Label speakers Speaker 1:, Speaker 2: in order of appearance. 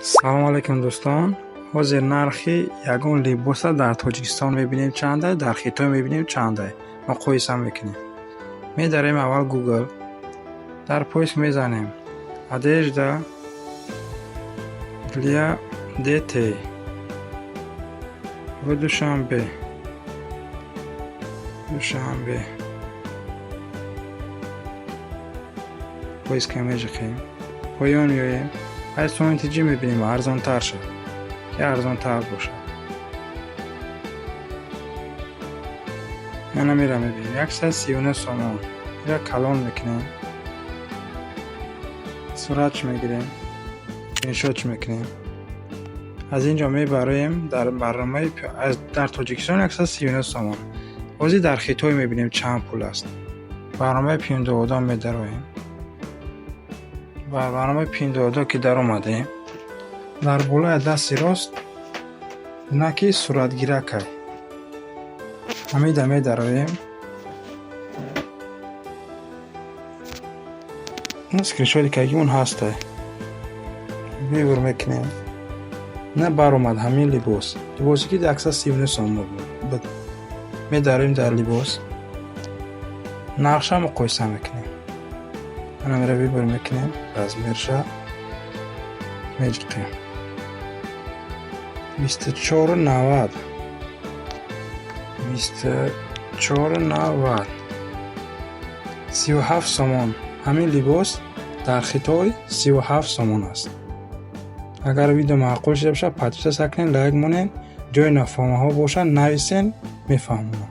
Speaker 1: Салому алайкум, дӯстон. Ҳозир нархи ягон либоса дар Тоҷикистон мебинем чандай, дар Хитой мебинем чандай. Муқоиса мекунем. Медарем аввал Google. Дар поиск мезанем «одежда для детей в Душанбе». Душанбе. Поиска меҷиқем. Поён меоем. Ай сомони тиҷӣ мебинем, арзонтар шуд. Ки арзонтар бошад. Ана мера мебинем. 139 сомон. Ира калон мекунем. Суратш мегирем. Скриншотш мекунем. Аз ин ҷо мебароем дар барномаи дар Тоҷикистон 139 сомон. Ҳозир дар Хитой мебинем чанд пул аст. Барномаи Пиндуодуо медароем. Бар барномаи Пиндуодуо ки даромадем, дар болои дасти рост знаки суратгиракай. Ҳамида медароем. Скриншоти кагимон ҳастай. Выбор мекунем. На баромад ҳамин либос. Либосе ки 139 сомон буд. Медароем дар либос. Нақша муқоиса мекунем. Ана мера выбор мекунем, размерша меҷиқем. 24,90. 24,90. 37 сомон. Ҳамин либос дар Хитой 37 сомон аст. Агар видео маъқул шуда бошад, подписаться кунед, лайк монед, ҷои нафаҳмаҳо бошад, нависен, мефаҳмонам.